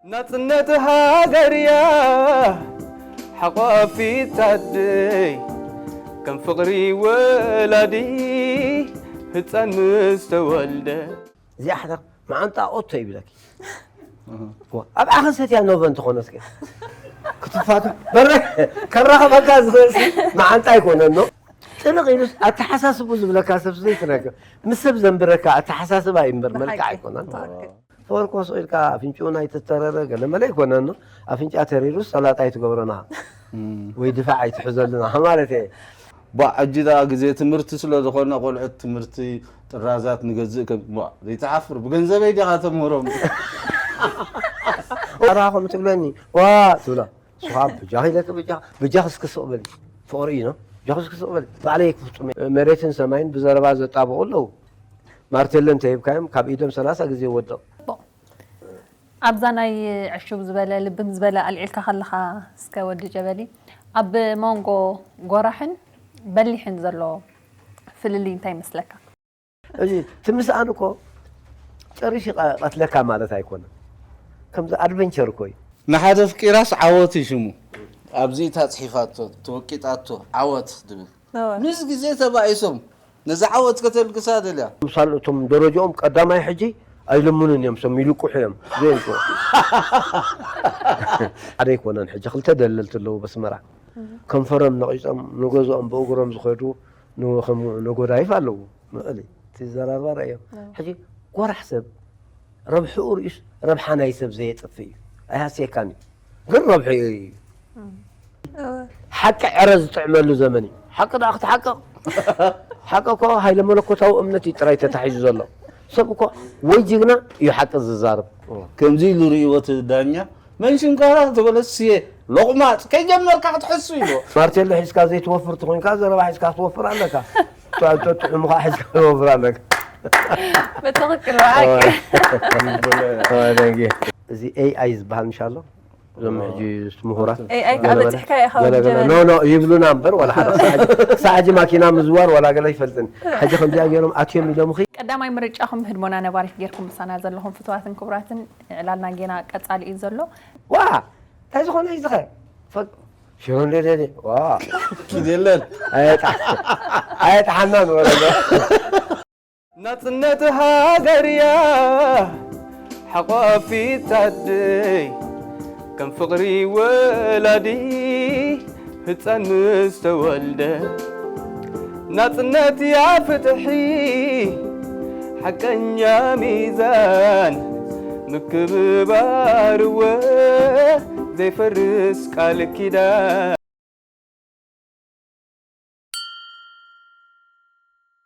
ናጽነት ሃገርያ ሓቋፊት ኣደይ ከም ፍቕሪ ወላዲ ህፃን ምስ ተወልደ። እዚኣ ሓዳር መዓንጣ ኦቶ ይብለኪ። ዋ፣ ኣብ ዓኸ ሰትያ ኖቨ እንተኾነት ከ? ክትፋቱ በረ ከራኸበካ ዝኽእል መዓንጣ ኣይኮነን ኖ። ጥልቕ ኢሉስ ኣተሓሳስቡ ዝብለካ ሰብ ዘይትረክብ። ምስ ሰብ ዘንብረካ ኣተሓሳስባ እዩ እምበር መልክዕ ኣይኮነን። ትኽክል። ተወርኮ ስቕ ኢልካ ኣፍንጭኡ ናይ ተተረረ ገለ መለ ኣይኮነን። ኣፍንጫ ተሪሩስ ሰላጣ ኣይትገብረና ወይ ድፋዕ ኣይትሕዘልና ማለት እየ። ባ ሕጂ ደኣ ግዜ ትምህርቲ ስለ ዝኾነ ቆልዑት ትምህርቲ ጥራዛት ንገዝእ ከም ባ ዘይትሓፍር ብገንዘበይ ዲኻ ተምህሮም። ኣራ ከም ትብለኒ ዋ ትብላ። ስኻ ብጃኽ ኢለክ ብጃኽ ብጃኽ እስኪ ስቕ በል። ፍቕሪ እዩ ነው። ብጃኽ እስኪ ስቕ በል። ባዕለይ ክፍጹም እየ። መሬትን ሰማይን ብዘረባ ዘጣብቑ ኣለዉ። ማርቴለ እንተሂብካዮም ካብ ኢዶም ሰላሳ ግዜ ይወድቕ። ኣብዛ ናይ ዕሹብ ዝበለ ልብም ዝበለ ኣልዒልካ ከለኻ እስከ ወዲ ጀበሊ ኣብ መንጎ ጎራሕን በሊሕን ዘሎ ፍልልይ እንታይ ይመስለካ? እዚ ትምስኣን እኮ ጨሪሽ ይቐ- ቀትለካ ማለት ኣይኮነን። ከምዚ ኣድቨንቸር እኮ እዩ። ንሓደ ኣፍቂራስ ዓወት እዩ ሽሙ። ኣብዚ እታ ጽሒፋቶ ተወቂጣቶ ዓወት ድብል። እወ። ምስ ግዜ ተባኢሶም ነዚ ዓወት ከተልግሳ ደልያ። ምሳል እቶም ደረጃኦም ቀዳማይ ሕጂ ኣይልምኑን እዮም፣ ሰም ይልቁሑ እዮም። ዘይልቁ። ሓደ ኣይኮነን፣ ሕጂ ክልተ ደለልቲ ኣለዉ በስመራ። ከንፈሮም ነቒጾም ንገዝኦም ብእግሮም ዝኸዱ ን- ከም ነጎዳይፍ ኣለዉ። መቐሊ እቲ ዘራርባ ርኣዮም። ሕጂ ጎራሕ ሰብ ረብሕኡ ርእዩስ ረብሓ ናይ ሰብ ዘየጥፍእ እዩ። ኣይሃስየካን እዩ። ግን ረብሕኡ እዩ። ሓቂ ዕረ ዝጥዕመሉ ዘመን እዩ። ሓቂ ደኣ ክትሓቅቕ። ሓቂ እኮ ሃይለ መለኮታዊ እምነት እዩ ጥራይ ተታሒዙ ዘሎ። ሰብ እኮ ወይ ጅግና እዩ ሓቂ ዝዛረብ። ከምዚ ኢሉ ርእይዎ እቲ ዳኛ፣ መን ሽምካ ተበለ ስየ ሎቕማጽ ከይጀመርካ ክትሕሱ ኢልዎ። ማርቴሎ ሒዝካ ዘይትወፍር ተኾይንካ ዘረባ ሒዝካ ክትወፍር ኣለካ። ጥ- ጥ- ጥዑም ኸዓ ሒዝካ ክትወፍር ኣለካ። ብትኽክል ብሓቂ። እዚ ኤኣይ ዝበሃል ምሽ ኣሎ እዞም ሕጂ ምሁራት ኤኣይ ከዓ በፂሕካ ኢኻ ገለ ገለ ጀበል። ኖ ኖ ይብሉና እምበር ዋላ ሓደ ክሳዕ ሕጂ- ክሳዕ ሕጂ ማኪና ምዝዋር ዋላ ገለ ይፈልጥን ሕጂ ከምዚኣ ገይሮም ኣትዮም ኢሎምኺ ቀዳማይ ምርጫኹም ህድሞና ነባሪት ጌርኩም ምሳና ዘለኹም ፍትዋትን ክቡራትን ዕላልና ጌና ቀጻሊ እዩ ዘሎ። ዋ እንታይ ዝኾነ እዩ ዝኸ ፈቅ ሽሮ እንደደደ ዋ ኪድ የለን። ኣየጣ ኣየጣሓና ንበረዶ ናጽነት ሃገርያ ሓቋፊት ኣደይ ከም ፍቕሪ ወላዲ ህፃን ምስ ተወልደ ናጽነት ያ ፍትሒ ሓቀኛ ሚዛን ምክብባርወ ዘይፈርስ ቃል ኪዳን